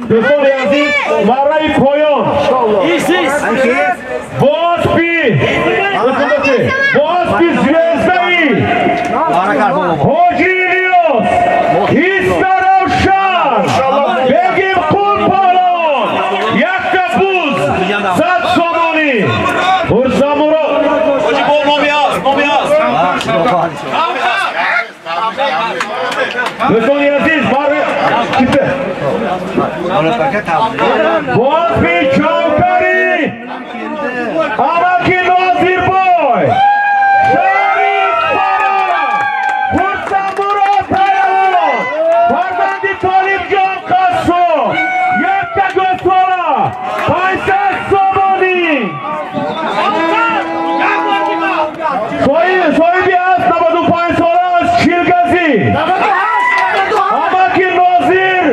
Do'stoni aziz, marrayi poyon. Bospi. Bospi zvezdai. Hoji İlyos. Istaravshan. Begim Qul Palon. Yakka buz. 100 somoni. Hursamurod. Hoji bo nomi az, nomi az. Do'stoni aziz, marra kipi. Bospi Chavkari. Amaki Nozirboy. Sharif Fara. Hursamurod Palon. Farzandi Tolibjon Qassob. Yakka go'shola. 500 somoni. Sohibi az 95 sola az Chilgazi. Amaki Nozir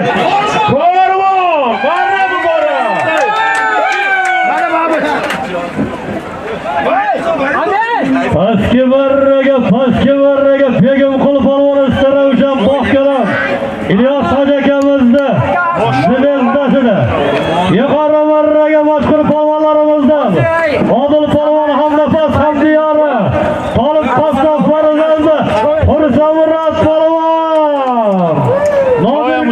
Korvon. Marra muborak. Pastki marraga Begim Qul polvon Istaravshan Boqkalan İlyos hoji akamizni zvezdasini. Yuqori marraga mashhur polvonlarimizdan Odil polvon Hamnafas Hamdiyori, Tolib Qassob farzandi Hursamurod polvon. Nozir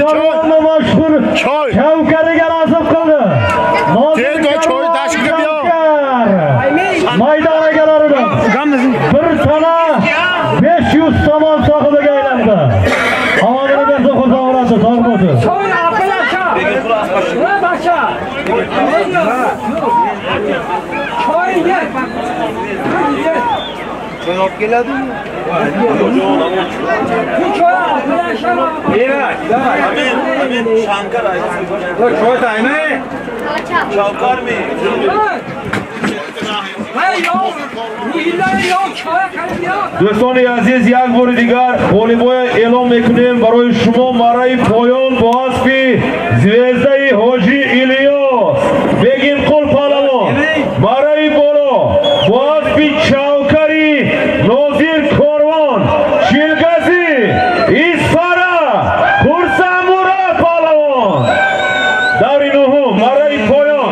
Korvonni mashhur Shavkariga nasib qildi. Nozir maydon egalaridan bir tana 500 somon sohibiga aylandi. Omadini bersin Hursamurod, sog' bo'lsin. Choy olib keladimi? Amin, Shankar. Choy taymi? Shavkarmi? Do'stoni aziz, як бори дигар ғолибоя эълон мекунем барои шумо. Марраи поён бо асби звездаи Ҳоҷи Илёс Begim Qul Палавон. Марраи боло бо асби Чавкари Нозир Корвон Чилгази Исфара Хурсамурод Палавон. Даври нуҳум марраи поён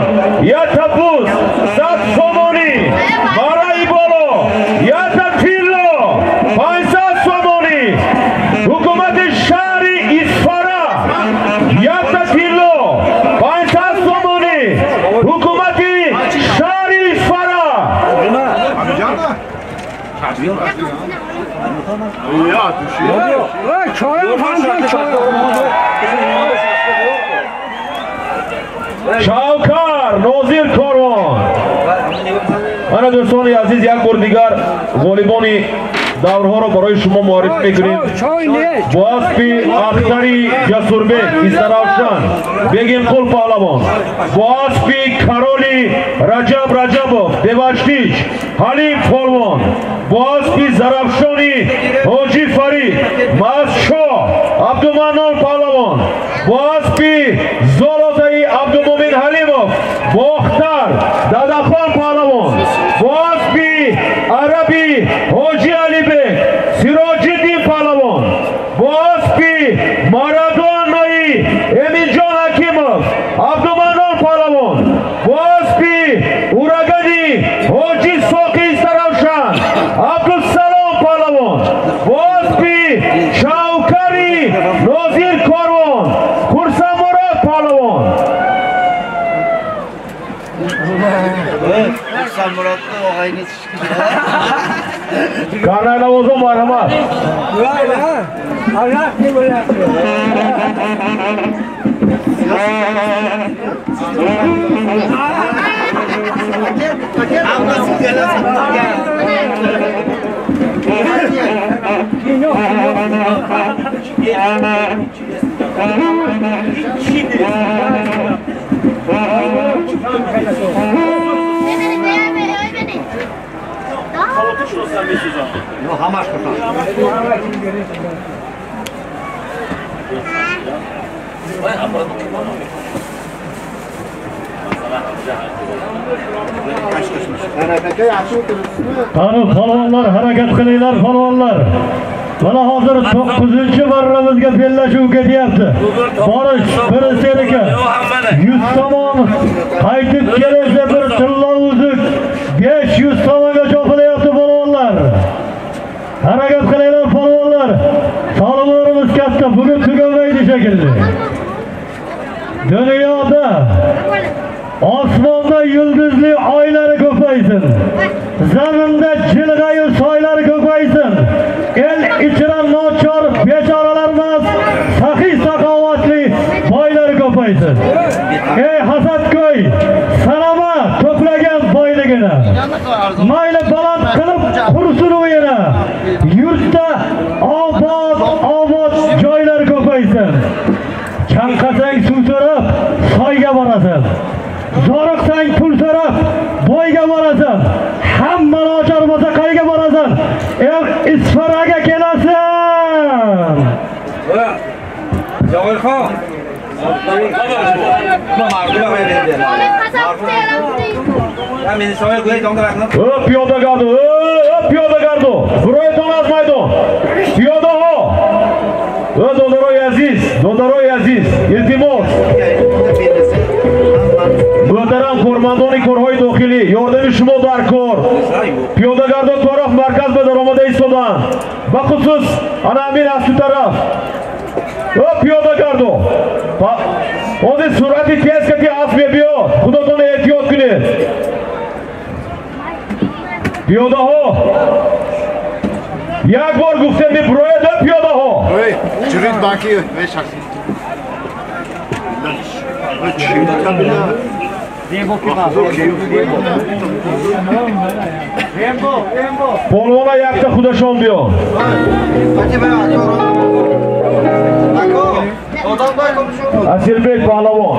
якта буз 100 сомонӣ. Марраи боло якта тилло 500 сомонӣ. Ҳукумати шаҳри Исфара якта тилло 500 сомонӣ. Ҳукумати шаҳри Исфара. Shavkar Nozir Korvon. Mana do'stoni aziz, як бор дигар ғолибони даврҳоро барои шумо муаррифӣ мекунем. Бо асби Ахтари Ҷасурбек Истаравшан Begim Qul Паҳлавон, бо асби Кароли Раҷаб Раҷабов Деваштич Ҳалим Полвон, бо асби Зарафшони Ҳоҷи Фарид Мазшоҳ Абдуманнон Паҳлавон, бо асби Золотаи Абдумумин Ҳалимов Бохтар Дадахон Паҳлавон, бо асби Араби Ҳоҷи Алибек Сироҷиддин Паҳлавон, бо асби Марадонаи Эминҷон Ҳакимов Абдуманнон Паҳлавон, бо асби Урагани Ҳоҷи Соқи Истаравшан Абдусалом Паҳлавон, бо асби Шавкари Нозир Корвон Хурсамурод Паҳлавон. Hursamurodni og'ayni Karnaynavozon marhamat. Qani polvonlar, harakat qilinglar polvonlar. Mana hozir 9-marramizga bellashuv ketyapti. Borish bir seniki. 100 somon, qaytib kelishda bir tilla uzuk 500 somonga chopilyapti polvonlar. Harakat qilinglar polvonlar. Sog'lig'imiz katta, bugun tugamaydi shekilli. Dunyoda osmonda yulduzli oylari ko'paysin. Zaminda jilg'ayu soylari ko'paysin. El ichra nochor bechoralar emas, saxiy saxovatli boylar ko'paysin. Ey hasadgo'y, sanama to'plagan boyligini. Mayli baland qilib qursin u yana. Yurtda obod obod joylar ko'paysin. Chanqasang suv so'rab soyga borasan. Zoriqsang pul so'rab boyga borasan. Hamma nochor bo'lsa qayga borasan? El Isfaraga kelasan. Javohirxon. Piyoda gardo, piyoda gardo. Biroyton az maydon. Piyodaho. Dodoroy aziz, dodoroy aziz, iltimos. Muhtaram кормандони корҳои дохилӣ, ёрдами шумо дар кор. Пиёдагардон тараф марказ ба даромада истоданд. Бахусус ана ҳамин аз ту тараф. Пиёдагардо. Ҳозир суръати тез ки асп мебиёд. Худотон эҳтиёт кунед. Пиёдаҳо. Як бор гуфтем мебурояд пиёдаҳо. Чурит баки мешакси. Polvona yakta xudashon biyon. Asilbek Pahlavon.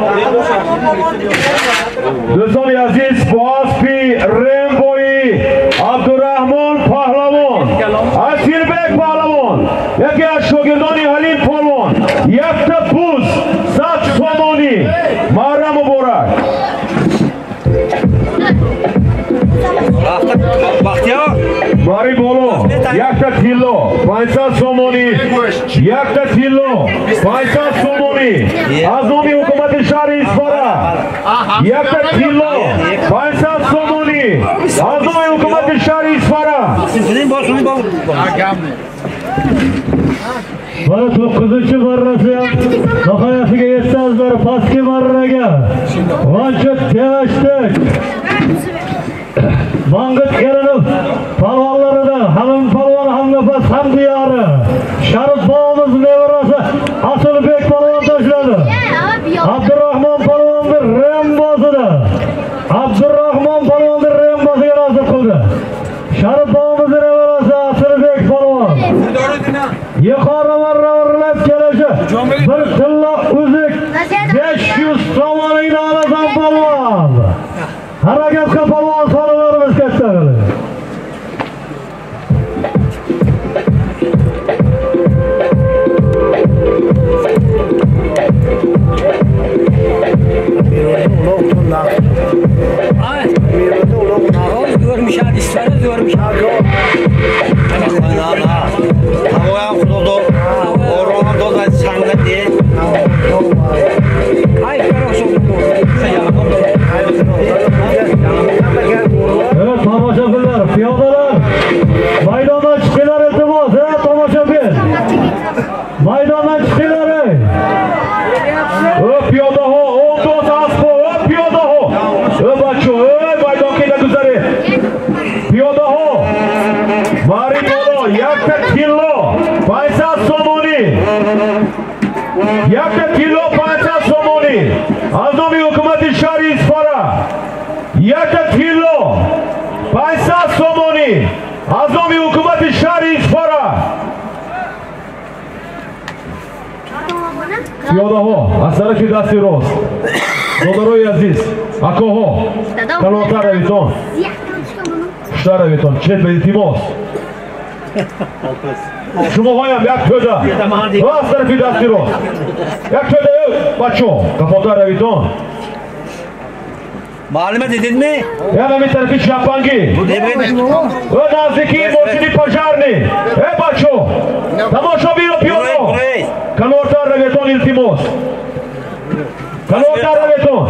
Do'stoni aziz, bu aspi Remboyi Abdurrahmon Pahlavon. Asilbek Pahlavon. Yaki az shogirdoni Halim Polvon. Yakta buz 100 somoni. Muharram muborak. Bari bolo, yakta tillo, 500 somoni, yakta tillo, 500 somoni. Az nomi hukumati shahri Isfara. Yakta tillo, 500 somoni. Az nomi hukumati shahri Isfara. Mana 9-marrasi ham nihoyasiga yetdi azizlar, pastki marraga. G'ancha tevashdik. Mang'it erinib polvonlaridan Halim polvon hamnafas hamdiyori, Sharif bobomiz nevarasi Asilbek polvon tashladi. Abdurrahmon polvonni Rembosida. Abdurrahmon polvonni Rembosiga nasib qildi. Sharif bobomiz nevarasi Asilbek polvon. Yuqori marra kelishi bir tilla uzuk 500 somoningni olasan polvon. Harakat qil polvon, solilarimiz katta qilib. Evet tomoshabinlar, piyodalar maydondan chiqinglar iltimos, tomoshabin. Maydondan chiqinglar ey. Piyodaho, 14 aspo, piyodaho. Bacho, maydon keda guzari. Piyodaho. Mari bolo, yakta tillo, 500 somoni. Yakta tillo 500 somoni. Az nomi hukumati shahri Isfara. Yakta tillo 500 somoni. Az nomi hukumati shahri Isfara. Piyodaho, аз тарафи дасти рост. Додарои азиз, акоҳо, калонтар равитон. Пуштар равитон, чет ба илтимос. Шумоҳоям як тӯда. Аз тарафи дасти рост. Як тӯда, бачо, кафотар равитон. Ma'lum dedingmi? Yana bir tarafi chapangi. Va nazdiki moshini пожарный. Ey bacho. Тамошобино пиёдо. Канортар раветон илтимос. Канортар раветон.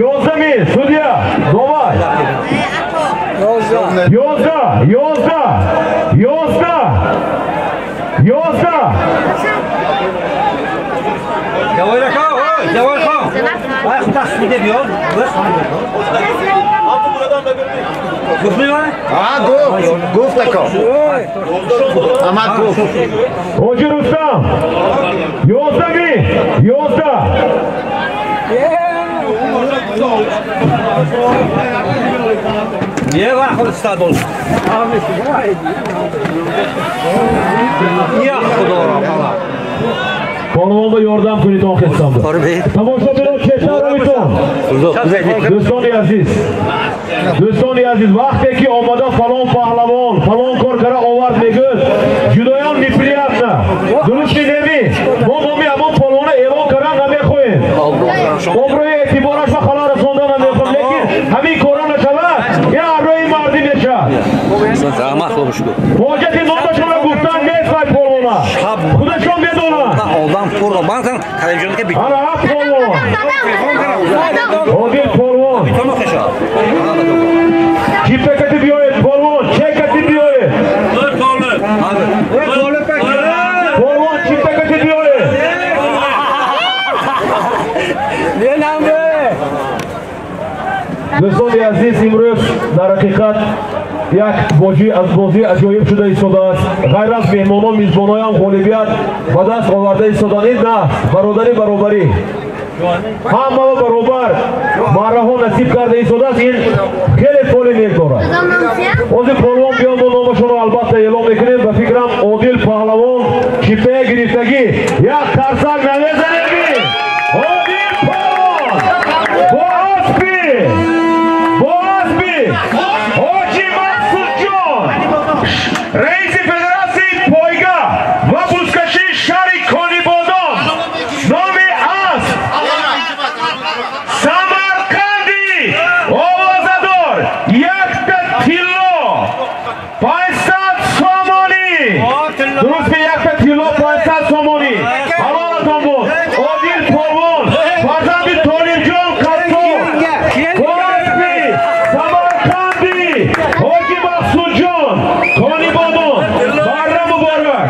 Ёздаҳми, судья, давай. Ёздаҳ, ёздаҳ, ёздаҳ, ёздаҳ. Гуфт ако. Ама гуфт. Ҳоҷи Рустам, ёздаҳми, ёздаҳ. یه وقت استاد olsun. Ya Xudo Allah. Polvonga yordam qilib to'xtatsamdi. Tomoshabinlar chetlar. Do'stoni aziz. Do'stoni aziz, vaqtiki omada falon pahlavon, falon korkara ovard мегӯд, judoyam неприятно. Дурустми неми? Мо номи ҳамон полвона эълон кардан намехоҳем. Обрӯи эътибораш ба хала расондан намехоҳем, лекин ҳамин кора нашавад, я обрӯи мардӣ мешавад. Ҳоҷати номашонро гуфтан нест вай полвона. Худашон медонанд. Ана ҳафт полвон. Одил полвон. Чипта кати биёед, полвон, чек кати биёед. Полвон, чипта кати биёед. Дӯстони азиз, имрӯз дар ҳақиқат як бозӣ аз бозии аҷоиб шуда истодааст. Ғайр аз меҳмонон, мизбоноям ғолибият ба даст оварда истоданд. Ин на бародари баробарӣ, ҳамаро баробар маъраҳо насиб карда истодааст. Ин хеле фоли нек дорад. Ҳозир полвон биён, мо номашонро албатта эълон мекунем. Ба фикрам Одил паҳлавон чиптая гирифтагӣ. Як қарсак намезанем. Одил паҳлавон бо аспи, бо аспи Ҳоҷи Мақсудҷон, раиси федератсияи пойга ва бузкашии шаҳри Конибодом, номи асп Самарқанди овозадор, якта тилло 500 сомонӣ. Дуруст, якта тилло 500 сомонӣ. Ҳалолатон буд. Одил полвон, фарзанди Толибҷон Қассоб, бо аспи Самарқанди Ҳоҷи Мақсудҷон, Конибодом. Барра муборак.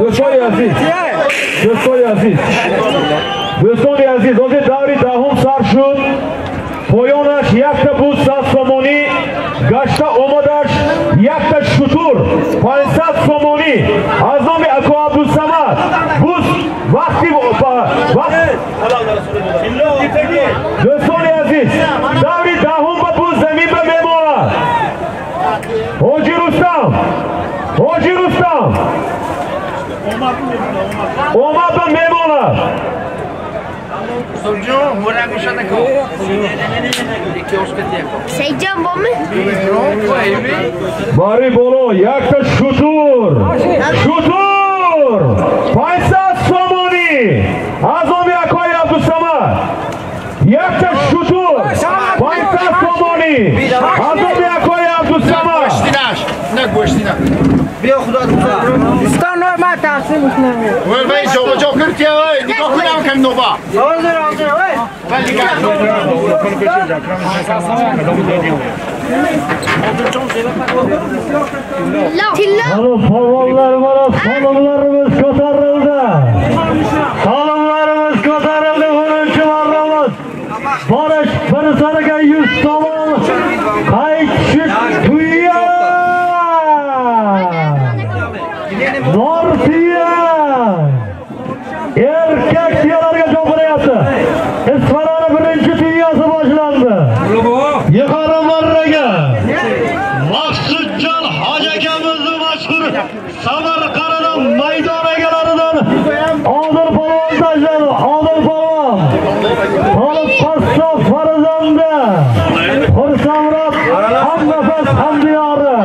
Дӯстони азиз, дӯстони азиз, дӯстони азиз, ҳозир даври даҳум сар шуд. Поёнаш якта буд 100 сомонӣ, гашта омадаш якта шутур 500 сомонӣ аз номи ако Абдусамад. Буз вақти дӯстони азиз, даври даҳум ба буз замин ба мемонад. Ҳоҷи Рустам, Ҳоҷи Рустам омад ба мемонад. Бари боло якта шутур, шутур 500 сомонӣ аз номи акои Абдусамад. Якта шутур 500 сомонӣ аз номи акои Абдусамад. وای جابجا کردی وای نگاه کنم کم نوبا. Polvonlar mana salomlarimiz ko'tarildi. Salomlarimiz ko'tarildi. 10-marramiz. Borish bir sariga 100 somon, qaytishi tuya. Norsiya. Erkak tuyalarga javob beryapti. Isfarani birinchi tuyasi boshlandi. Yuqori marraga Maqsudjon hoji akamizni mashhur Samarqanddan maydon egalaridan Odil polvon tashladi. Odil polvon Tolib Qassob farzandi Xursamrod hamnafas hamdiyori.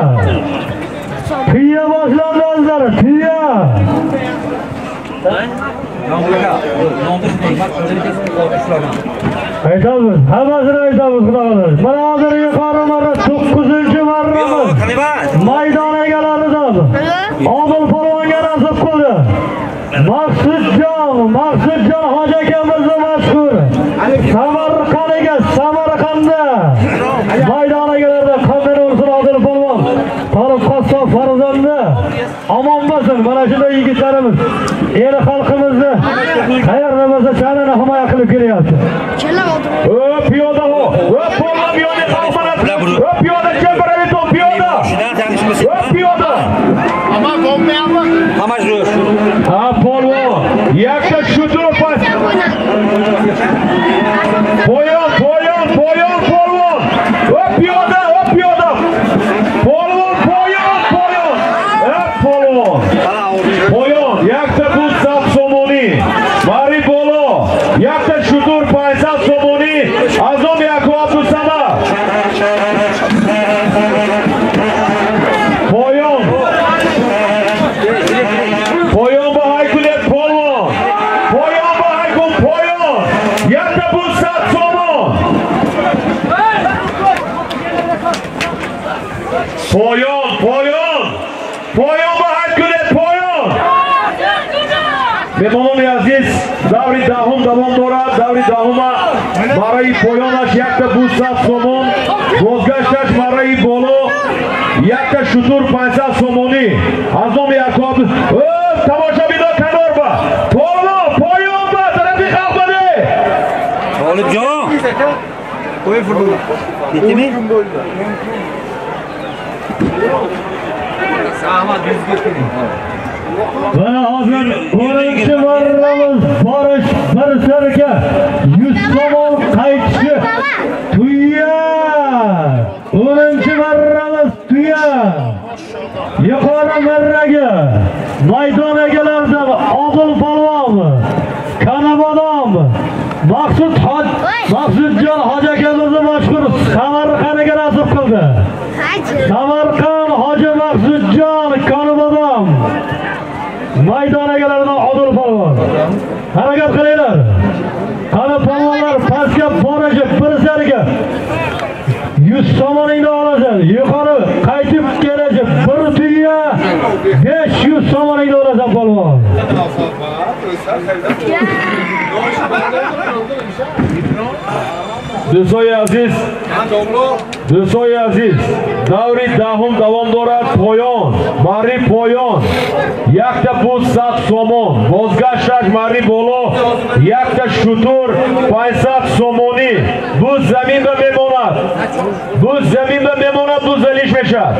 Tuya boshlandi azizlar, tuya. Aytamiz, hammasini aytamiz, xudo xohlasa. Mana hozir yuqori marra 9-marramiz. Maydon egalaridan Odil polvonga nasib qildi. Maqsudjon hoji akamizni mashhur Samarqandga, Samarqandda maydon egalaridan qanday ursin Odil polvon. Tolib Qassob farzandi omon bo'lsin. Mana shunday yigitlarimiz el xalqimizni qayerda bo'lsa sha'nini himoya qilib kelyapti. Piyoda ho, polvon piyoda qalqanat, piyoda chempion piyoda. Piyoda. Ama bomba. Ha polvon, yakka shutur pas. Poyon, poyon, poyon polvon. Piyoda, piyoda. Polvon, poyon, poyon. Polvon. Poyon, yakka bu sab somoni. Mari bolo, yakka shutur 500 somoni. Azom Yakub Abdusamad. Poyon. Poyon ba haykulet polvon. Poyon ba haykun poyon. Yakka bu sab somon. Poyon, poyon. Poyon ba haykulet poyon. Mehmononi aziz, davri dahum davom дорад. Даври даҳума барои поёнаш якта 200 сомон, бозгашташ барои боло якта шутур 500 сомонӣ. Аз номи Якуб тамошобино канор ба. Полвон, поён ба тарафи халқ баде. Толибҷон. Yetimi? Mana hozir 10-marramiz borish bir sarga 100 somon, qaytishi tuya. 10-marramiz tuya. Yuqori marraga maydon egalaridan Odil polvon, Kanabodom, Maqsudjon hoji akamizni mashhur Samarqandga nasib qildi. Samarqand hoji Maqsudjon Kanabodom maydon egalaridan Odil polvon. Harakat qilinglar. Qani polvonlar pastga borishi bir sariga 100 somoningni olasan. Yuqori qaytib kelishi bir tuya 500 somoningni olasan polvon. Do'stlar aziz, do'stlar aziz, davri dahum davom дорад. Poyon, mari poyon, yakta 200 somon, bozgashtаш mari bolo, yakta shutur 500 somoni. Bu zamin ba memonad. Bu zamin ba memonad, bu zalish meshad.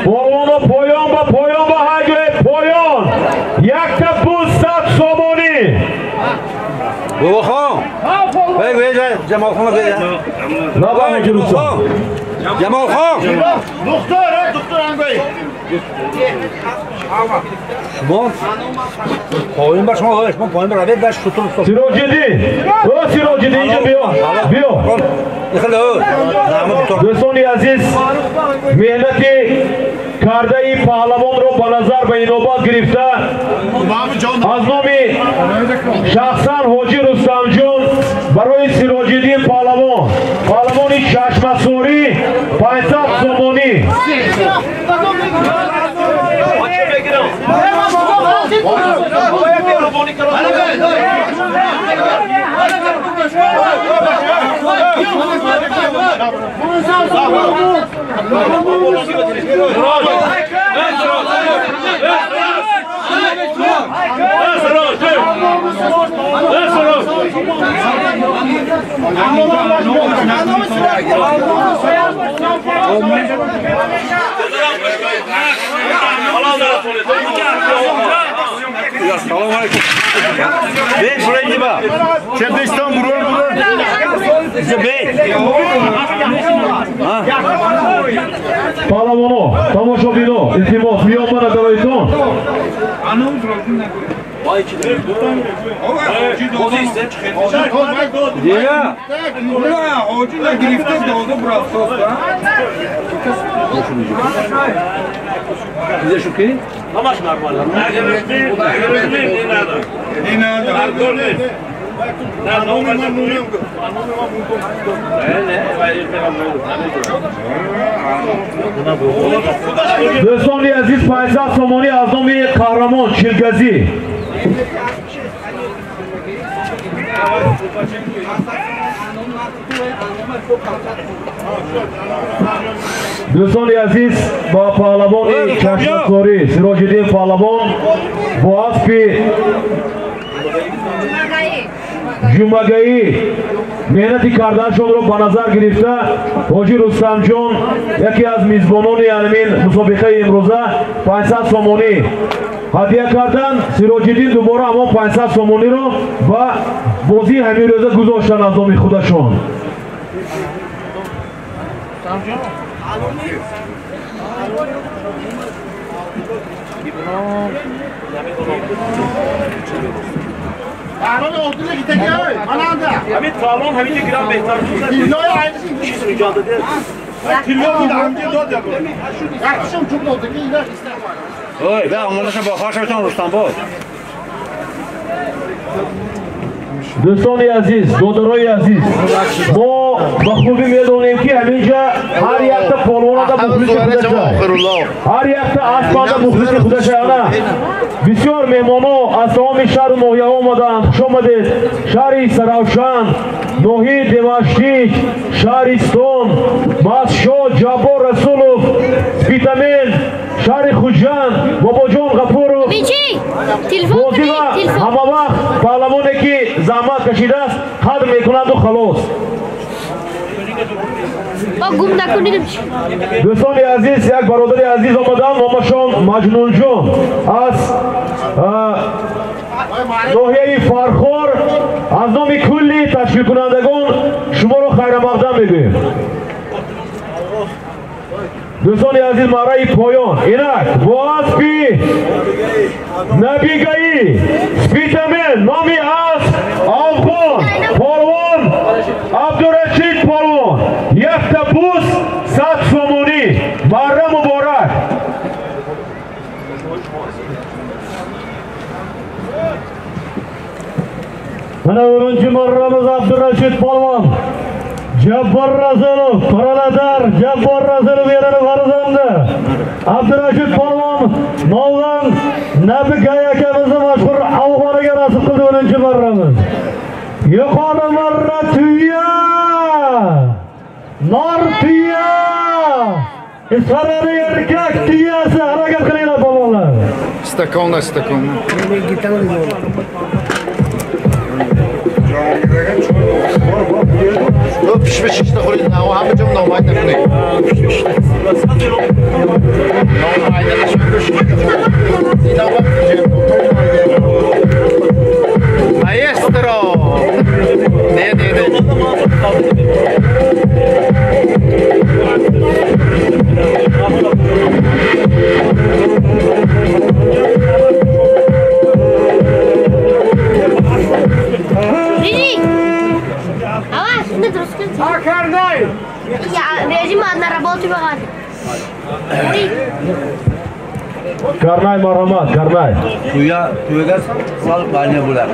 Polvon poyon ba poyon ba hajre poyon. Yakta 200 somoni. Boboxon. Voy voy Jamolxon voy. Nima Jamolxon. Jamolxon. Doktor, ha, doktor angoy. Shimon. Poyin bar, shimon, shimon poyin bar, aved bash shutur. Sirojiddin. O Sirojiddin inja biyo. Biyo. Do'stoni aziz, mehnati кардаи паҳлавонро ба назар ба инобат гирифта аз номи шахсан ҳоҷи Рустамҷон барои Сироҷиддин паҳлавон, паҳлавони Чашмасорӣ 500 сомонӣ. Паҳлавоно, тамошобино, илтимос, миёнбара дароитон. Дӯстони азиз, 500 сомонӣ аз номи қаҳрамон Чилгазӣ. Дӯстони азиз, ба паҳлавони чашмакорӣ Сироҷиддин паҳлавон бо аспи Ҷумагаӣ меҳнати кардаашонро ба назар гирифта, ҳоҷи Рустамҷон яке аз мизбонони ҳамин мусобиқаи имрӯза 500 сомонӣ ҳадия карданд. Сироҷиддин дубора ҳамон 500 сомониро ба бозии ҳамин рӯза гузоштанд аз номи худашон. همین تالون همین گرام بهتر دوستان عزیز، دادرای عزیز، ما با خوبی میدونیم که همینجا هر یک تا پالوان دا مخلص خودش، هر یک تا اسب دا مخلص خودش. بسیار مهمان‌ها از تمام شهر و ناحیه آمدند. خوش آمدید. شهر سراوشان، ناحیه دواشتیک، شهرستان، مسشاد، جبار رسولов، سپیتامین، شهر خوجند، باباجان غفورов. بازی و همه وقت پهلوانی که زحمت کشیده است قدر میکنند و خلاص. دوستان عزیز، یک برادر عزیز آمدن، نامشان مجنون جان از ناحیه فرخار. از نام کلی تشکیل کنندگان شما را خیر مقدم میگوییم. دوستان عزیز، مرای پایان اینک با اسبی نبیگایی سپیتامین، نامی اسب افغان پهلوان عبدالرشید پهلوان، یک تا بوس 100 سومونی. مره مبارک. Mana 10 marramiz Abdurrashid polvon, Jabbor Rasulov, Qoraladar Jabbor Rasulov erini farzandi. Abdurrashid polvon nomidan Nabi Gay akamizni mashhur afg'oniga nasib qildi 10 marramiz. Yuqori marra tuya, nor tuya, Isfarani erkak tuyasi. Harakat qilinglar polvonlar. Stakon, stakon. Pishmish ishni qo'ying, hamma joy novmayda qiling. Maestro. Ne ne ne. Karnay marhamat, karnay. Tuya, tuyaga sal banya bo'ladi.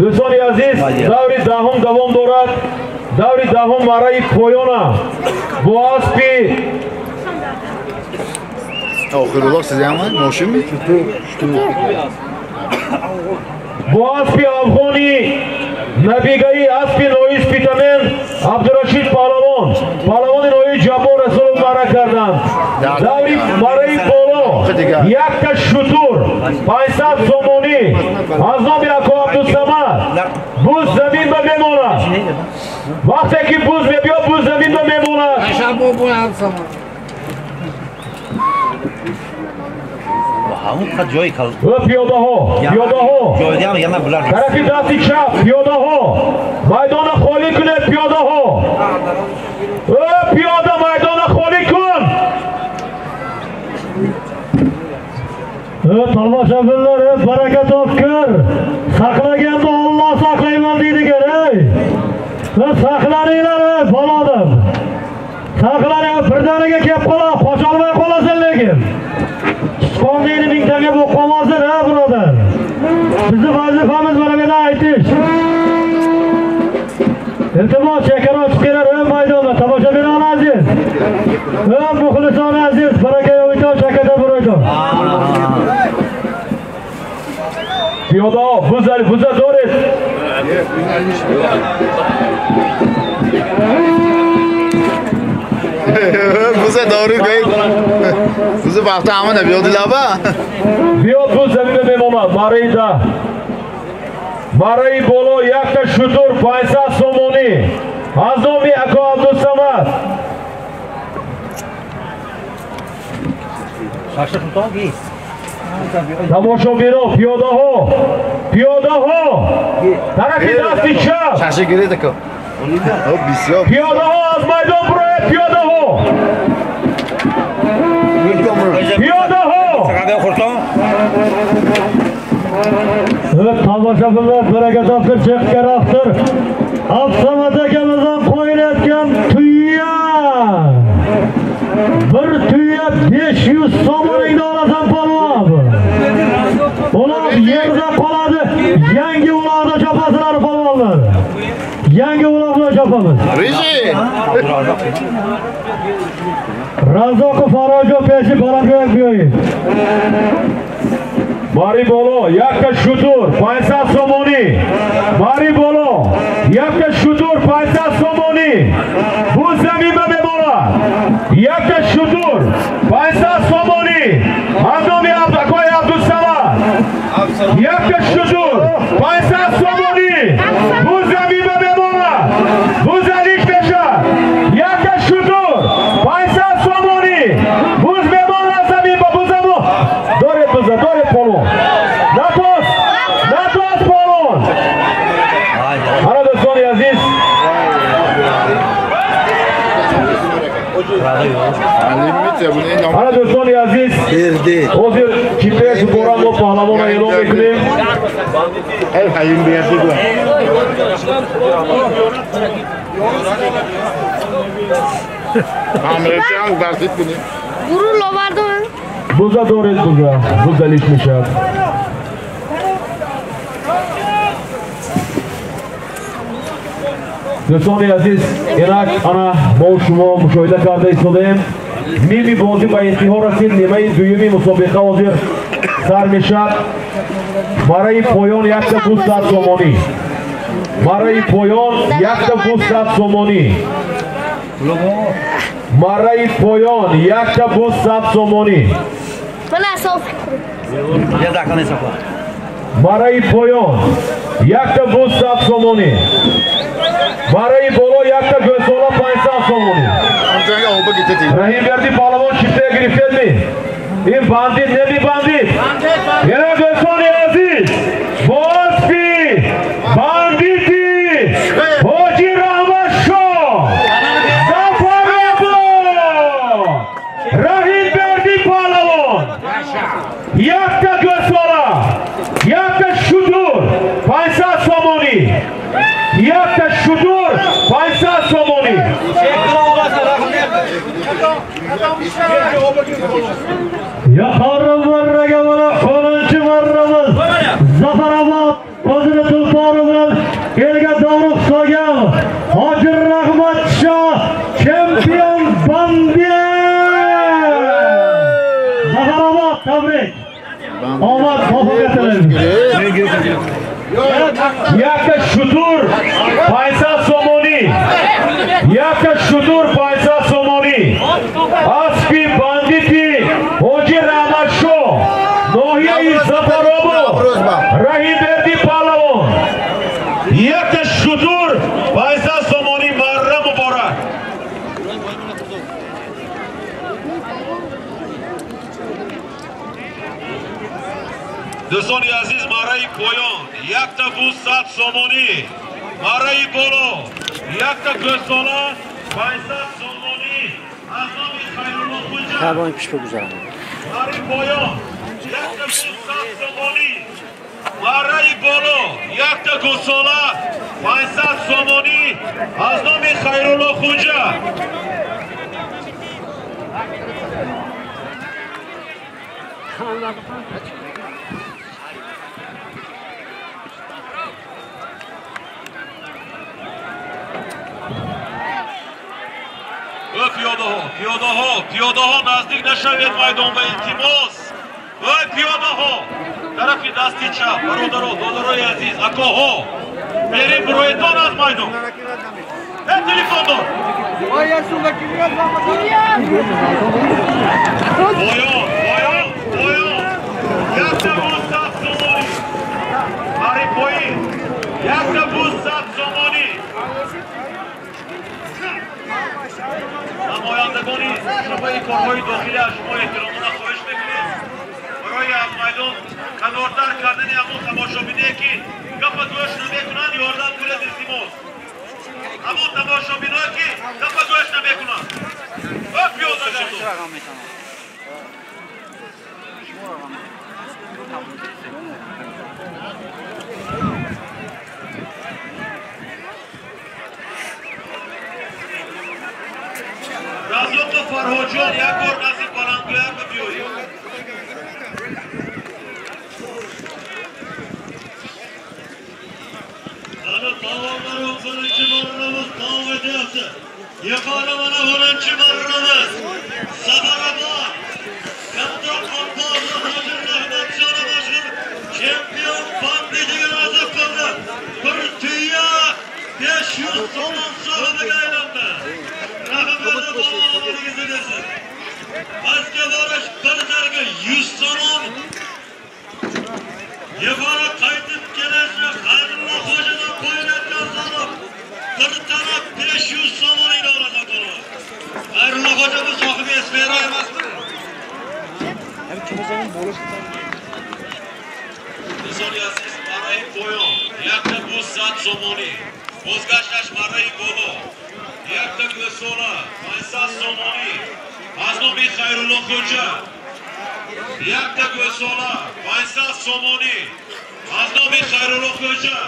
Дӯстони азиз, даври даҳум давом дорад. Даври даҳум мараи поёна бо аспи Охируллоh sizami? Moshinmi? Бо аспи афғони набигаи аспи ноҳияи Спитамен Абдурашид паҳлавон, паҳлавони ноҳияи Ҷаббор Расулов мара карданд. Даври мараи боло якта шутур 500 сомонӣ аз номи ако Абдусамад. Буз замин ба мемонад. Вақте ки буз мебиёд, буз замин ба мемонад. Пиёдаҳо, пиёдаҳо, тарафи дасти чап, пиёдаҳо, майдона холӣ кунед, пиёдаҳо. Пиёда майдона холӣ кун. Tomoshabinlar, baraka topkir. Saqlaganda Alloh saqlayman deydigan, ey. Saqlaninglar, ey balodim. Saqlaning, birdaniga kelib qoladi, qocholmay qolasan lekin. Sichqondayni mingtaga bo'lib qolmasin, ha birodar. Bizni vazifamiz mana bu yerda aytish. Iltimos, chekaro chiqinglar, ey maydonda tomoshabinlar aziz. Ey muxlislar aziz, baraka yo'q, chakada buraydi. Piyoda, buza доред. Buza доред, бузи бахта ҳама биёди лаба. Биёд буз замина мемонад, мараи да. Мараи боло якта шутур 500 сомонӣ аз номи ако Абдусамад. Тамошобино, пиёдаҳо, пиёдаҳо, тарафи дасти чап. Пиёдаҳо аз майдон бирояд, пиёдаҳо. Пиёдаҳо. Tomoshabinlar, baraka topkir, chekkaroqdir. Absamad akamizdan qo'yilayotgan tuya. Bir tuya 500 so'mingni olasan polvon. Uloq yerda qoladi. Yangi uloqda chopasizlar polvonlar. Yangi uloq bilan chopamiz. Razzoqov Farojov peshi baraka biyoyi. Mari боло якта шутур 500 сомонӣ. Мари боло якта шутур 500 сомонӣ. Буз замин ба мемонад. Якта шутур 500 сомонӣ аз номи акои Абдусамад. Якта шутур 500 сомонӣ. Буз замин ба мемонад. Буз алиш мешавад. Якта шутур 500 сомонӣ. Буз мемонад замин ба бузамо. Доред буза, доред полон. Натос, натос полон. Ана дӯстони азиз, ана дӯстони азиз, ҳозир чиппаи супора мо паҳлавонро эълон мекунем. Буза доред, буза, буза лиш мешавад. Дӯстони азиз, инак ана мо шумо мушоҳида карда истодаем. Ними бозӣ ба интиҳо расид. Нимаи дуюми мусобиқа ҳозир сар мешавад. Мараи поён якта буз 100 сомонӣ. Мараи поён якта буз 100 сомонӣ. Мараи поён якта буз 100 сомонӣ. Мараи поён якта буз 100 сомонӣ. Мараи боло якта гӯсола 500 сомонӣ. Раҳимберди паҳлавон чиптая гирифтедми? Ин бандит неми бандит? Ина дӯстони азиз, бо аспи бандити Ҳоҷи Раҳматшоҳ Зафаробод Раҳимберди паҳлавон якта гӯсола, якта шутур 500 сомонӣ. Якта шутур 500 сомонӣ. Yuqori marraga mana 10-marramiz Zafarobod. Tabrik. Omad muvaffaqiyat tilaymiz. Якта шутур 500 сомонӣ. Якта шутур 500 сомонӣ. Аспи бандити Ҳоҷи Раҳматшоҳ, ноҳияи Зафаробод, Раҳимберди Паҳлавон. Якта шутур 500 сомонӣ. Марра муборак. Дӯстони азиз, марраи поён якта буз 100 сомонӣ, марраи боло якта гӯсола 500 сомонӣ аз номи Хайрулло Хуҷа. Марраи поён якта буз 100 сомонӣ, марраи боло якта гӯсола 500 сомонӣ аз номи Хайрулло Хуҷа. Пиёдаҳо, пиёдаҳо, пиёдаҳо, наздик нашавед майдон ба, илтимос. Ой, пиёдаҳо, тарафи дасти чап, бародаро, додарои азиз, акоҳо, берем буроедон аз майдон. Э, телефондор. Поён, поён, поён. Якта буз 100 сомонӣ. Мари поин. Якта буз 100 сомонӣ. Намояндагони шӯъбаи корҳои дохилӣ аз шумо эҳтиромона хоҳиш мекунем барои аз майдон канортар кардани ҳамон тамошобине ки гапа гӯш намекунанд ёрдам кунед, илтимос. Ҳамон тамошобиное ки гапа гӯш намекунанд. Ө, пиёда гардон. Разоқов Фарҳодҷон, як бор назди баландгӯяк биёед. Ana polvonlar birinchi marramiz davom etyapti. Yuqori mana birinchi marramiz. Samarabod. Katta Qo'rqoq Hoji Rahmatjon mashhur chempion banditiga nasib qildi. Bir tuya 500 so'm sohibiga aylandi. Rahmatli polvonlaringizni bersin. Pastga borish bir zarga 100 so'm. Yuqori qaytib kelishni Xayrullo Xo'jadan qo'yilayotgan soliq bir taraf 500 so'mini olasan polvon. Xayrullo Xo'ja bu sohibi Esfera emasmi? Дӯстони азиз, марраи поён якта буз 100 сомонӣ, бозгашташ марраи боло якта гӯсола 500 сомонӣ аз номи Хайрулло Хоҷа. Якта гӯсола 500 сомонӣ аз номи Хайрулло Хоҷа.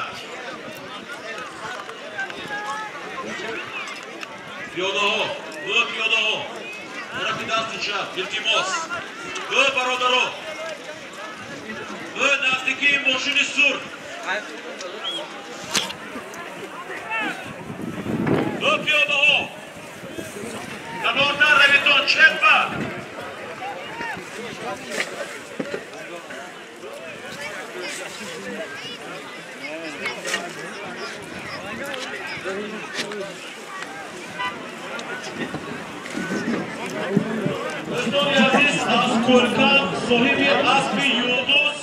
Пиёдаҳо, ӯ пиёдаҳо, тарафи дасти чап, илтимос. Ӯ бародаро, ӯ наздикии мошини сурх. Ӯ пиёдаҳо, канортар равитон, чепа. Дӯстони азиз, аз Кӯлкан соҳиби аспи Юлдуз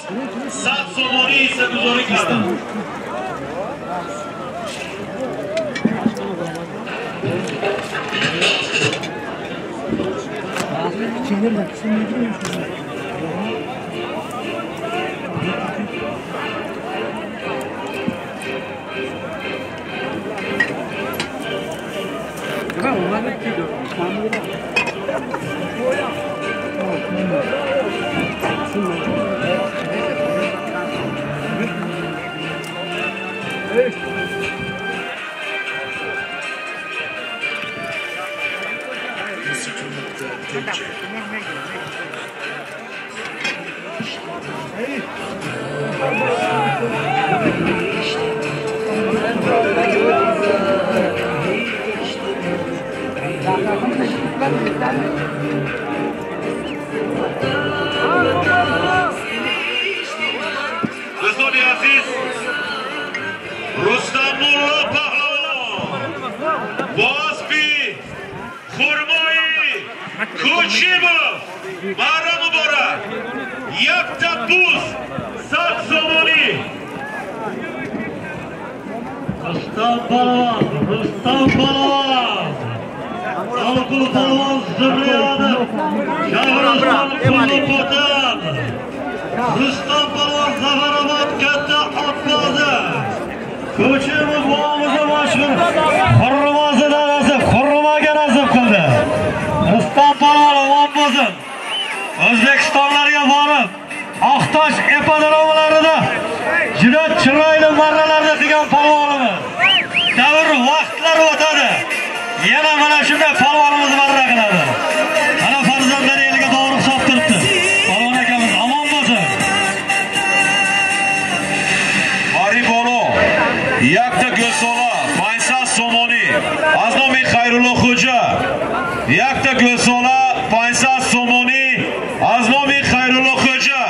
100 сомонӣ ҳиссагузорӣ карданд. Thank you. Кучимов Бара муборак. Якта буз 100 сомонӣ. Rustam Palvon, Rustam Palvon. Alqul Palvon zurriyodi. Shahristон Qulluqo'tan. Rustam Palvon Zafarobod katta otbozi. Ko'chimov bobomizga mashhur xurmosi nasib, xurmoga nasib qildi. Rustam Palvon omon bo'lsin. O'zbekistonlarga borib, Oqtosh ipodromlarida juda chiroyli marralarni qilgan polvonimiz. Davr vaqtlar o'tadi. Yana mana shunday polvonimiz marra qiladi. Mana farzandlari eliga to'g'ri hisob turibdi. Polvon akamiz omon bo'lsin. Bari bolo якта гӯсола 500 сомонӣ аз номи Хайрулло Хоҷа. Якта гӯсола 500 сомонӣ аз номи Хайрулло Хоҷа.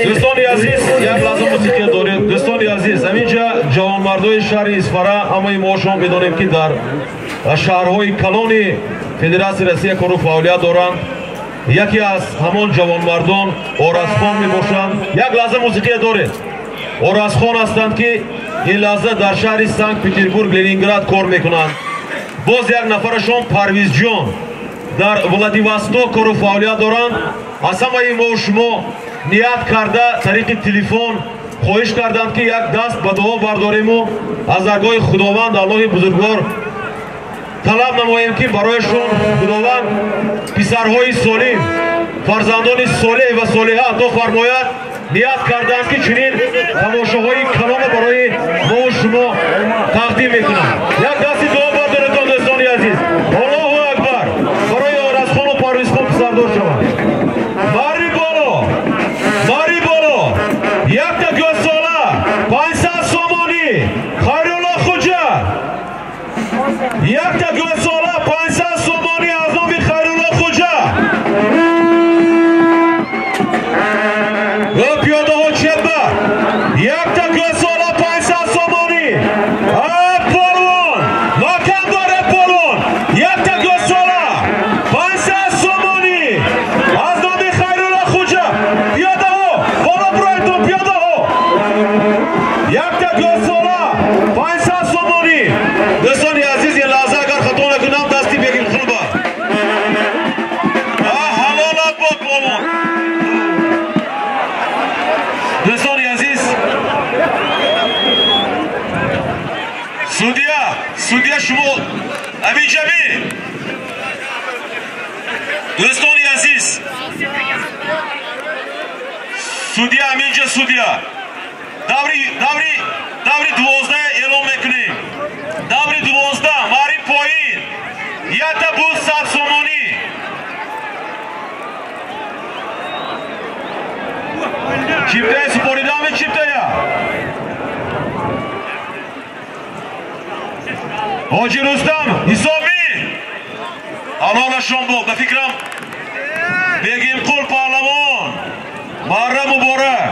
Дӯстони азиз, як лаҳза мусиқия дорем. Дӯстони азиз, ҳаминҷа ҷавонмардои шаҳри Исфара, ҳамаи мо шумо медонем, ки дар шаҳрҳои калони Федератсияи Россия кору фаъолият доранд. Яке аз ҳамон ҷавонмардон Оразхон мебошанд. Як лаҳза мусиқия доред. Оразхон ҳастанд, ки ин лаҳза дар шаҳри Санкт-Петербург, Ленинград кор мекунанд. Боз як нафарашон Парвизҷон дар Владивосток кору фаъолият доранд. Аз ҳамаи мо шумо ният карда тариқи телефон хоҳиш карданд, ки як даст ба дуо бардориму аз даргоҳи Худованд Аллоҳи бузургвор талаб намоем, ки барояшон Худованд писарҳои солим, фарзандони солеҳ ва солиҳа ато фармояд. Ният карданд, ки чунин тамошоҳои калона барои мо шумо тақдим мекунанд. Як дасти дуо бардоретон, дӯстони азиз. Аллоҳу акбар! Барои Оразхону Парвизхон писардор шаванд. Бари боло, бари боло, якта гӯсола 500 сомонӣ Хайрулло Хоҷа. Якта гӯсола 500 сомонӣ аз номи Хайрулло Хоҷа. Пиёдаҳо чепа. Якта гӯсола 500 сомонӣ. Полвон, макам доре полвон. Якта гӯсола 500 сомонӣ Аминҷаби. Дӯстони азиз, судья Аминҷа, судья. Даври 12 эълон мекунем. Даври 12 мари поин. Якта буз 100 сомонӣ. Чиптая супоридами чиптая. Ҳоҷи Рустам ҳисоби. Ҳалолашон бод. Ба фикрам Бегимқул паҳлавон. Марра муборак.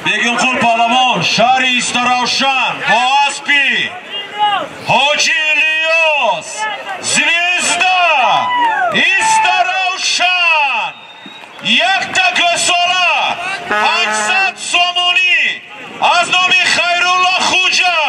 Бегимқул паҳлавон шаҳри Истаравшан бо аспи Ҳоҷи Илёс Звезда Истаравшан якта гӯсола 500 сомонӣ аз номи Хайрулло Хуҷа.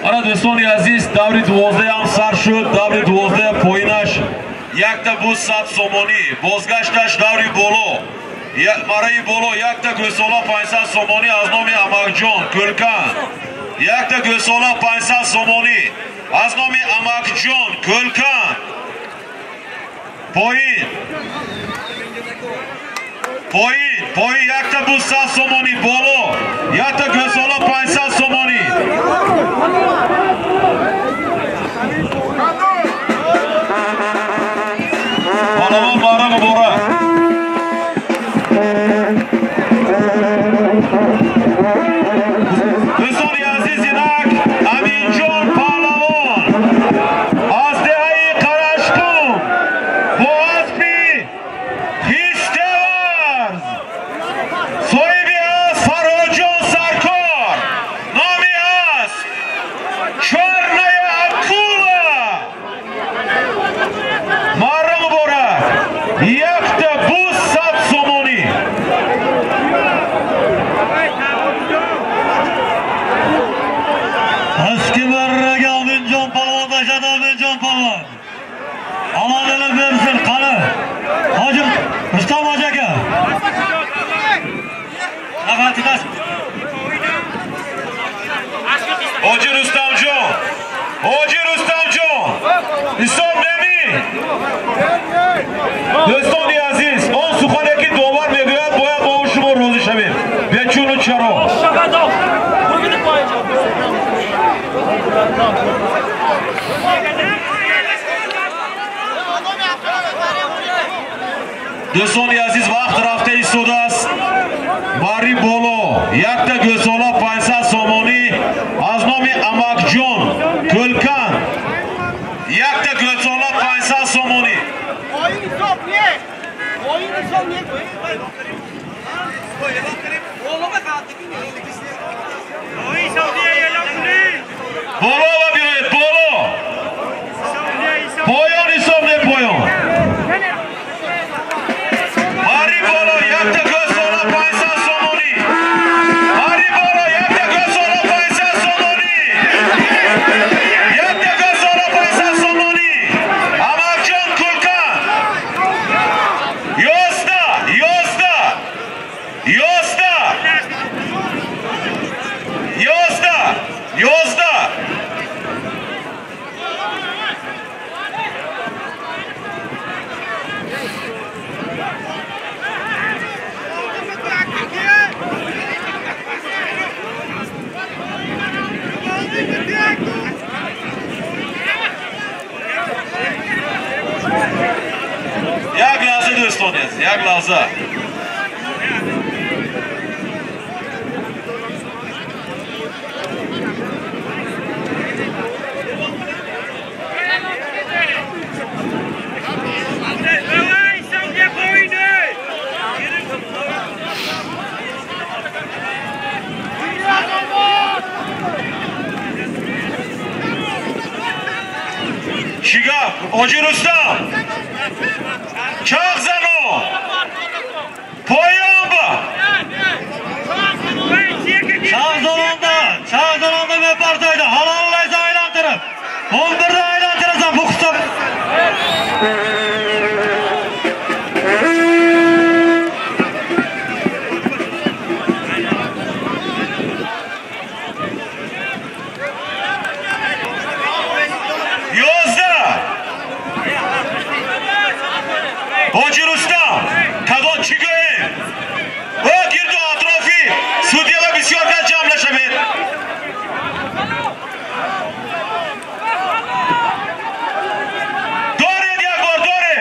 Ана дӯстони азиз, даври 12 ҳам сар шуд. Даври 12 поинаш якта буз 100 сомонӣ, бозгашташ даври боло, мараи боло якта гӯсола 500 сомонӣ аз номи Амакҷон Кӯлкан. Якта гӯсола 500 сомонӣ аз номи Амакҷон Кӯлкан. Поин. Поин, поин якта буз 100 сомонӣ, боло якта гӯсола 500 сомонӣ. Паҳлавон баҳра муборак. Дӯстони азиз, инак Аминҷон паҳлавон аз деҳаи Қарашқум бо аспи Хистеварз, соҳиби асп Фарҳодҷон Саркор, номи асп Чёрная акула. Марра муборак. Якта буз 100 сомонӣ. Eski marraga Aminjon polvon tashladi. Aminjon polvon. Omon elib bersin, qani. Hoji Rustam hoji aka. Hoji Rustamjon. Hoji Rustamjon. Ҳисоб неми. Дӯстони азиз, он сухане ки довар мегӯяд, бояд мо шумо розӣ шавем. Бечуну чаро. Дӯстони азиз, вақт рафта истодааст. Мари боло якта гӯсола 500 сомонӣ аз номи Амакҷон Кӯлкан. Якта гӯсола 500 сомонӣ. Боло ва биёед, боло. Поён ҳисоб не, поён. Мари боло якта гӯсола 500 сомонӣ. Мари боло якта гӯсола 500 сомонӣ. Якта гӯсола 500 сомонӣ. Амакҷон Кӯлкан. 11, 11, 11, 11, 11. Як лаҳза дӯстони азиз, як лаҳза. Чӣ гап? Ҳоҷи Рустам. Чақ зано. Поён ба. Chaq zonanda mepartoydi. Halollaysa aylantirib. 11 da aylantirasan bu hisob. Ҳоҷи Рустам, кадом чӣ гӯем? О, гирду атрофи судьяла бисёр кас ҷамъ нашавед. Доред як бор, доред.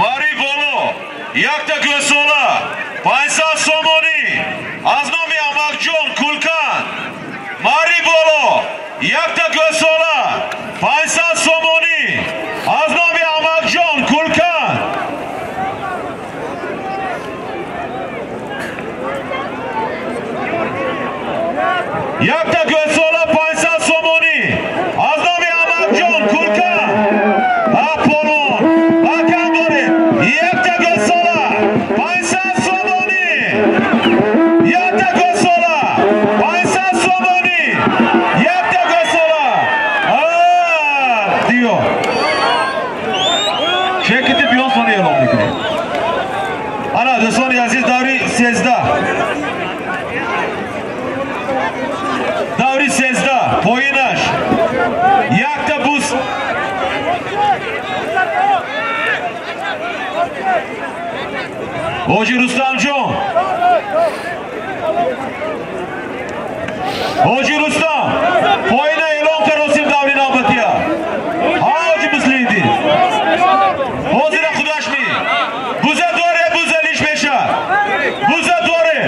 Мари боло, якта гӯсола, 500 сомонӣ аз номи Амакҷон Кулкан. Мари боло, якта гӯсола, 500 сомонӣ аз номи Амакҷон Кулкан. Якта гӯсола 500 сомонӣ аз номи Амакҷон Кулкан. Аполлон, бакам доред. Якта гӯсола 500 сомонӣ. Якта гӯсола 500 сомонӣ. Якта гӯсола. Диё. Чекити биён сони эълон мекунем. Ана дӯстони азиз, даври 13. Даври 13 поинаш якта буз. Ҳоҷи Рустамҷон, Ҳоҷи Рустам, поина эълон каросим даври навбатия. Ҳоҷи Муслимиддин, ҳозира худаш ми. Буза доре, буза лиш мешад. Буза доре.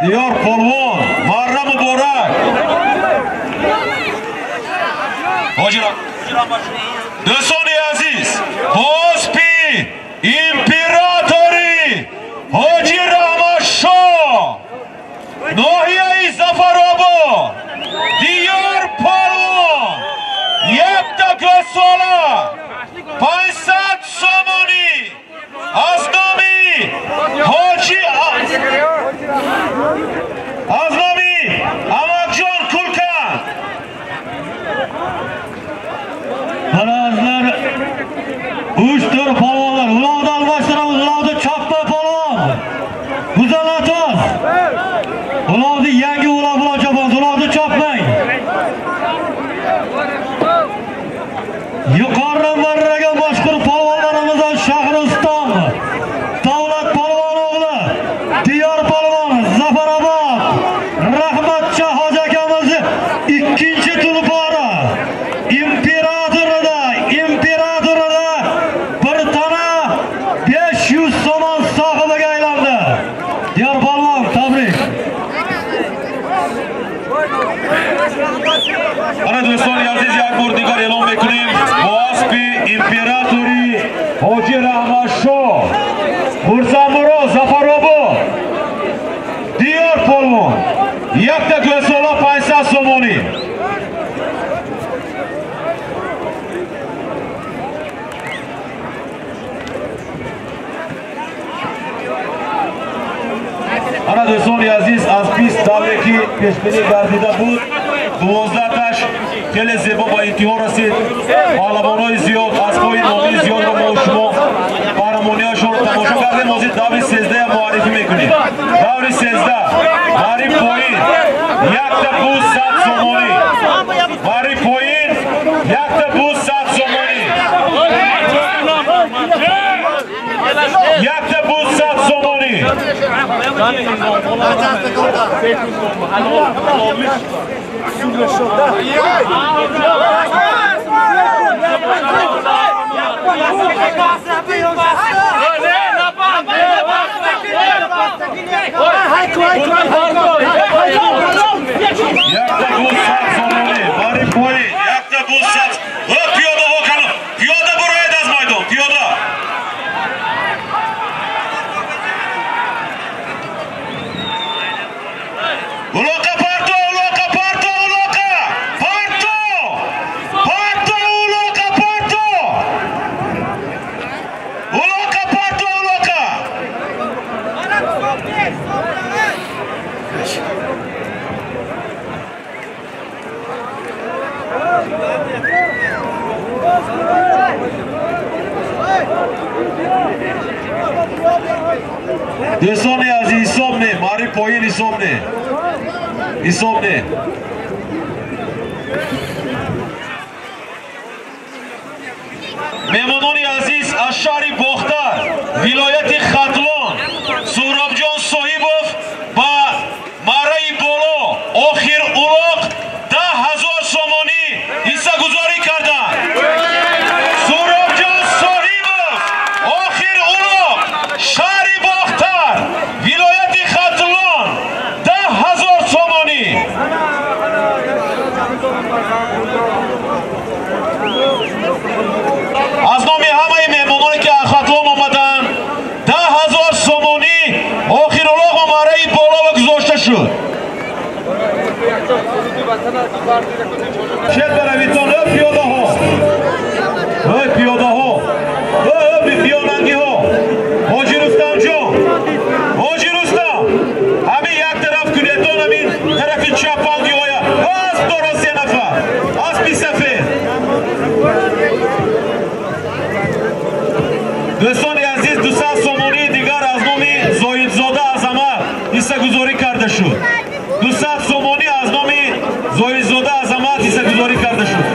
Диёр полвон, марра муборак. Ҳоҷи дӯстони азиз, ҳоспи императори Ҳоҷи Раҳматшоҳ, ноҳияи Зафаробод, Диёр полвон, якта гӯсола, 500 сомонӣ аз номи Ҳоҷи аз номи Амакҷон Кулкан. Mana 3-4 polvonlar ulovni almashtiramiz, ulovni chopma polvon. Guzalatoz. Ulovni yangi ulov bilan chopamiz, ulovni chopmang. Yuqori marraga mashhur polvonlarimizdan Shahriston, Davlat polvon o'g'li, Diyor polvon, Zafarobod, Rahmatcha hoji akamiz ikkinchi tulpori. Imperatorida bir tana 500 somon sohibiga aylandi. Diyor polvon, tabrik. Ana do'stoni aziz, як бор дигар эълон мекунем бо аспи императори Ҳоҷи Раҳматшоҳ, Хурсандмурод, Зафаробод, Диёр полвон, якта гӯсола 500 сомонӣ. Ана дӯстони азиз, аз 20 давре ки пешбинӣ гардида буд, 12таш хеле зебо ба интиҳо расид. Паҳлавонҳои зиёд, аспҳои номии зиёдро мо шумо қаҳрамониҳояшонро тамошо Тамошо кардем, ҳозир даври 13 муаррифӣ мекунем. Даври 13, мари поин, якта буз 100 сомонӣ. Мари поин, якта буз 100 сомонӣ. Якта буз 100 сомонӣ. Якта буз 100 сомонӣ. Мари поин, якта буз 100. Пиёдаҳо кано, пиёда буроед аз майдон, пиёда. Uloqa parto, uloqa parto, uloqa! Parto! Parto, uloqa parto! Uloqa parto, uloqa! Дӯстони азиз, ҳисоб не, мари поин ҳисоб не. Ҳисоб не. Меҳмонони азиз, аз шаҳри Бохтар, вилояти Хатлон, Суҳробҷон Соҳибов ба мараи боло охир улоқ 10 000 сомонӣ ҳиссагузорӣ карданд. Суҳробҷон Соҳибов, охир улоқ, шаҳри Бохтар, вилояти Хатлон, 10 000 сомонӣ. Аз номи ҳамаи меҳмононе ки аз Хатлон омаданд, 10 000 сомонӣ охирулоқ ба мараи боло гузошта шуд. Чет баравитон, ё пиёдаҳо, ой пиёдаҳо, ой пиёнангиҳо. Ҳоҷи Рустамҷон, Ҳоҷи Рустам, ҳамин як тараф кунетон, ҳамин тарафи чапангиҳоя асп дорад се нафар, аспи сафед. Дӯстони азиз, 200 сомонии дигар аз номи Зоҳидзода Азамат ҳиссагузорӣ карда шуд. 200 сомонӣ аз номи Зоҳидзода Азамат ҳиссагузорӣ карда шуд.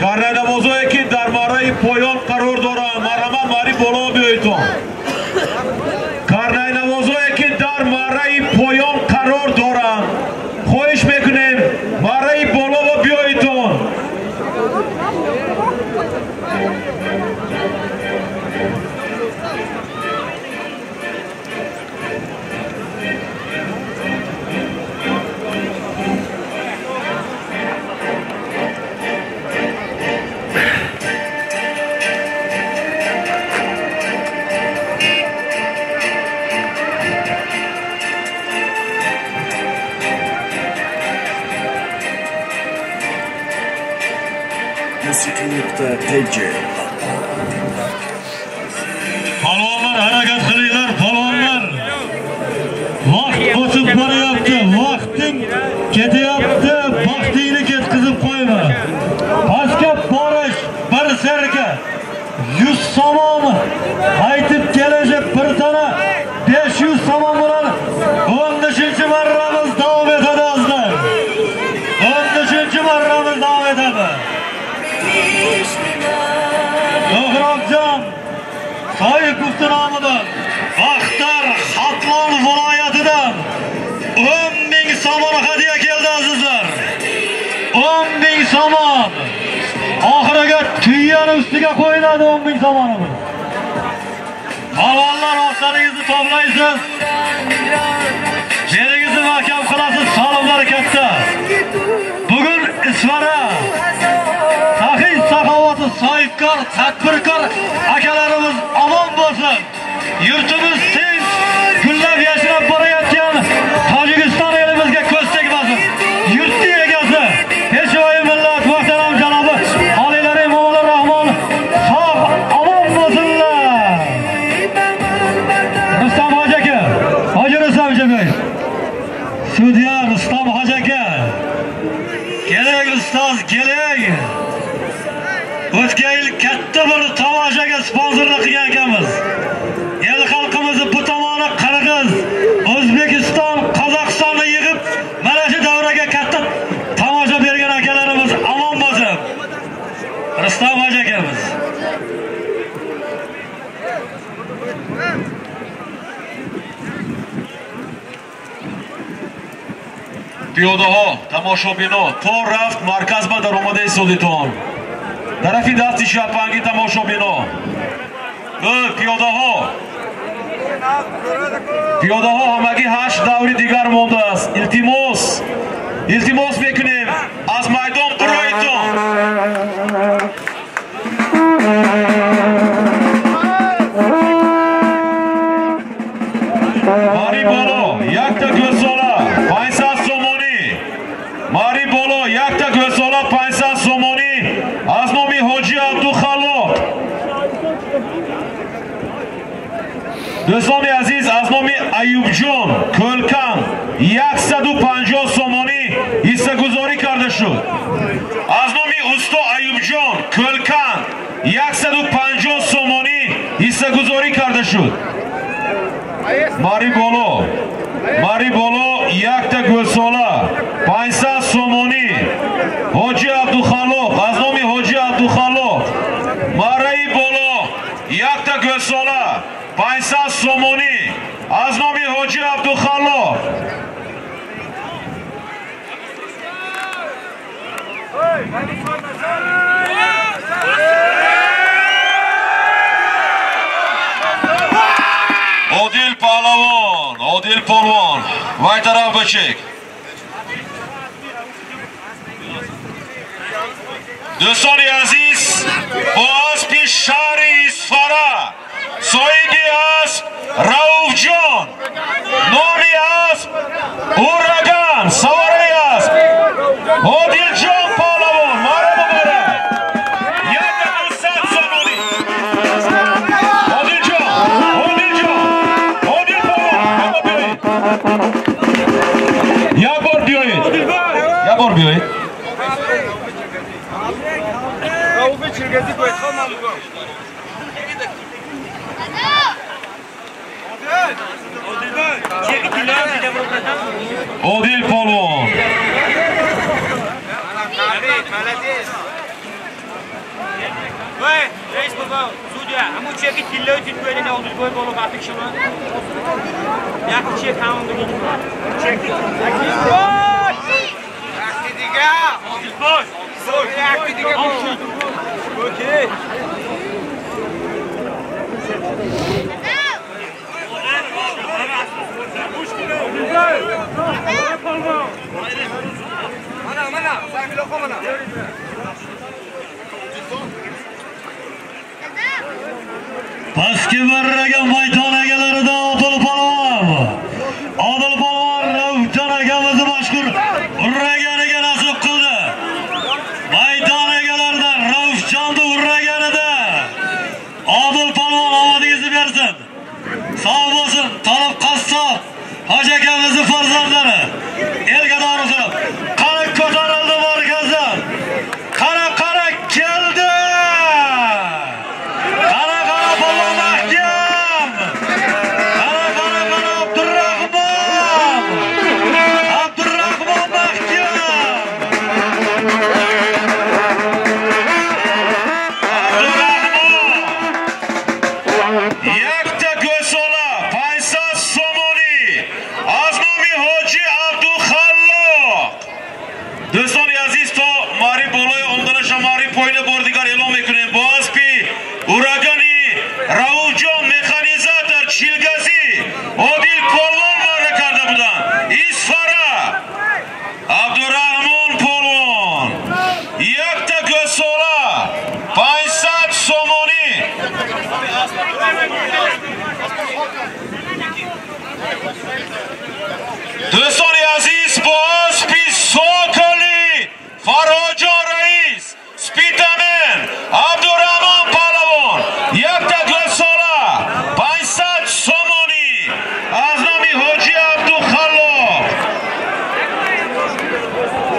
Карнайнавозое ки дар мараи поён қарор доранд, марҳамат, мари боло биёедтон. Карнайнавозое ки дар мараи поён қарор доранд, хоҳиш мекунем, мараи боло биёедтон. Musiqi.tj. Palvonlar, harakat qilinglar, palvonlar. Vaqt o'tib boryapti, vaqting ketyapti, vaqtingni ketkizib qo'yma. Pastga borish bir serka 100 somon, qaytib kelishi bir tana 500 somon bilan 15-marramiz davom etadi azizlar. 15-marramiz davom etadi. So'hrobjon Sohipovni nomidan Baxtar Xatlon viloyatidan 10 ming somon hadya keldi azizlar. 10 ming somon. Oxiriga tuyani ustiga qo'yiladi 10 ming somonimiz. Palvonlar, oqsaringizni to'playsiz. Yeringizni mahkam qilasiz, salomlar katta. Bugun Isfara saxiy saxovatli sohibkor, tadbirkor akalarimiz omon bo'lsin. Yurtimiz tinch, gullab yashnab Rustam hoji aka. Keling ustoz, keling. O'tgan yil katta bir tomoshaga sponsorlik qilgan ekanmiz. El xalqimizni bu tomoni Qirg'iz, O'zbekiston, Qozog'istonni yig'ib mana shu davraga katta tomosha bergan akalarimiz omon bo'lsin. Rustam hoji akamiz. Piyodaho, тамошобино, то рафт марказ ба даромада истодитон. Тарафи дасти чапанги тамошобино. Пиёдаҳо. Пиёдаҳо ҳамагӣ 8 даври дигар мондааст. Илтимос. Илтимос мекунем аз майдон бироитон. Мари боло, якта гӯсола, 500 сомонӣ. Мари боло, якта гӯсола, 500 сомонӣ аз номи Ҳоҷи Абдухаллоқ. Дӯстони азиз, аз номи Аюбҷон Кӯлкан 150 сомонӣ ҳиссагузорӣ карда шуд. Аз номи усто Аюбҷон Кӯлкан 150 сомонӣ ҳиссагузорӣ карда шуд. Мари боло, мари боло, якта гӯсола, 500 сомонӣ. Ҳоҷи Абдухаллоқ, аз номи Ҳоҷи Абдухаллоқ. Мараи боло, якта гӯсола, 500 сомонӣ аз номи Ҳоҷи Абдухаллоқ. Одил паҳлавон, Одил полвон, вай тараф бачек. Дӯстони азиз, бо аспи шаҳри Исфара, соҳиби асп Рауфҷон, номи асп Ураган, савораи асп Одилҷон паҳлавон. Маро муборак. 1200 сомонӣ. Одилҷон, Одилҷон, Одил паҳлавон, биёед. Як бор биёед. Як бор биёед. Одил полвон. Pastki marraga maydon egalarida Odil polvon. Odil polvon Ravjon akamizni mashhur urraganiga nasib qildi. Maydon egalaridan Ravjonni urraganida Odil polvon omadingizni bersin. Sog' bo'lsin, Tolib qassob hoji akamizni farzandlari. Elga dori qilib, qani ko'tarildi markazdan. Qara qara keldi. Qara qara polvon mahkam. Qara qara qara Abdurrahmon. Abdurrahmon mahkam. Abdurrahmon. Yakta go'sola 500 сомонӣ аз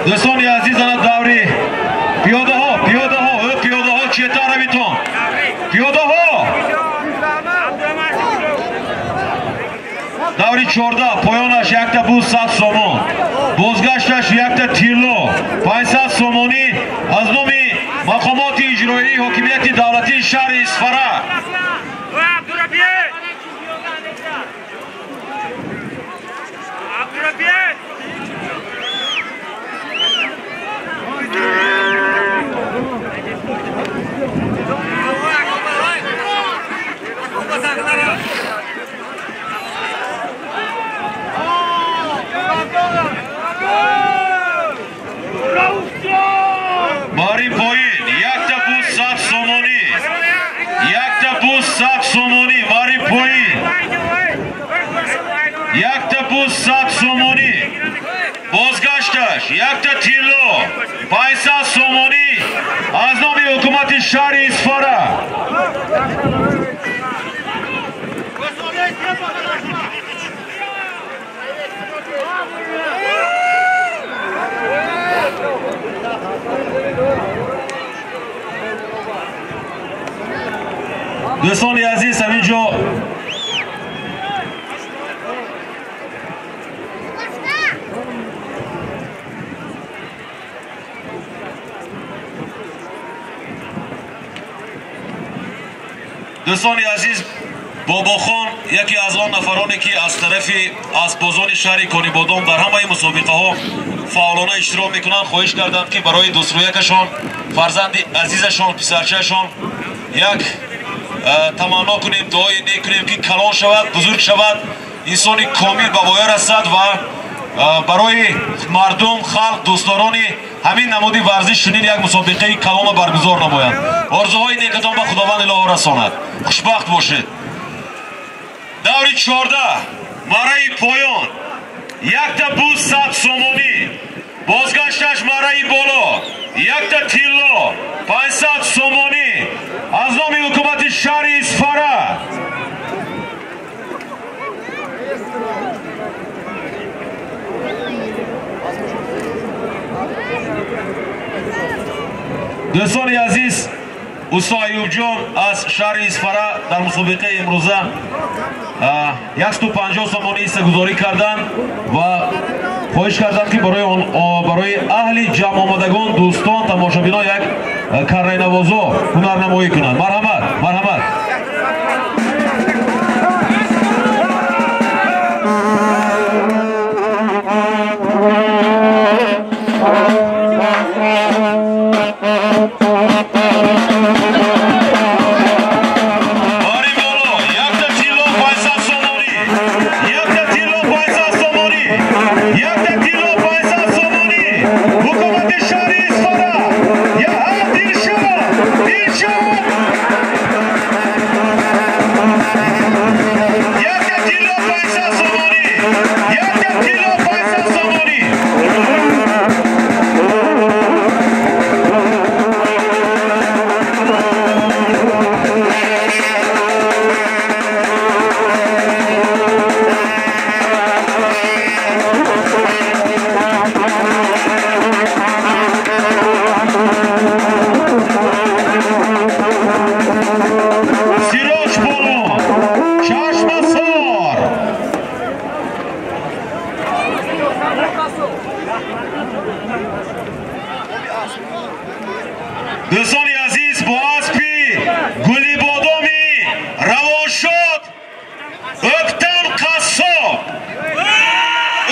Дӯстони азиз, ана даври пиёдаҳо, пиёдаҳо, ӯ пиёдаҳо чета равитон. Пиёдаҳо. Даври 14 поёнаш якта буз 100 сомон, бозгашташ якта тилло 500 сомонӣ аз номи мақомоти иҷроии ҳокимияти давлатии шаҳри Исфара. Мари поин, якта буз 100 сомонӣ, якта буз 100 сомонӣ, мари поин, якта буз 100 сомонӣ, бозгашташ якта тилло 500 сомонӣ аз номи ҳукумати шаҳри Исфара. Дӯстони азиз, ҳамин ҷо дӯстони азиз, Бобохон яке аз он нафароне ки аз тарафи аспбозони шаҳри Конибодом дар ҳамаи мусобиқаҳо фаъолона иштирок мекунанд, хоҳиш карданд ки барои дӯстрӯякашон, фарзанди азизашон, писарчаашон як таманно кунем, дуои нек кунем ки калон шавад, бузург шавад, инсони комил ба воя расад ва барои мардум, халқ, дӯстдорони ҳамин намуди варзиш чунин як мусобиқаи калонро баргузор намоянд. Орзуҳои некатон ба Худованд илоҳо расонад. Хушбахт бошед. Даври 14 мараи поён, якта буз 100 сомонӣ, бозгашташ мараи боло, якта тилло 500 сомонӣ аз номи ҳукумати шаҳри Исфара. Дӯстони азиз, усто Аюбҷон аз шаҳри Исфара дар мусобиқаи имрӯза 150 сомонӣ ҳиссагузорӣ карданд ва хоҳиш карданд ки барои аҳли ҷамъомадагон, дӯстон, тамошобинон як каррайнавозо ҳунарнамоӣ кунанд. Марҳамат, марҳамат. Дӯстони азиз, бо аспи гулибодоми равоншод Өктам Қассоб,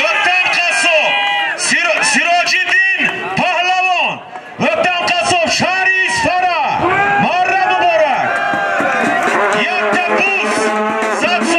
Өктам Қассоб, Сироҷиддин Паҳлавон, Өктам Қассоб, шаҳри Исфара, марра муборак. Якта буз 100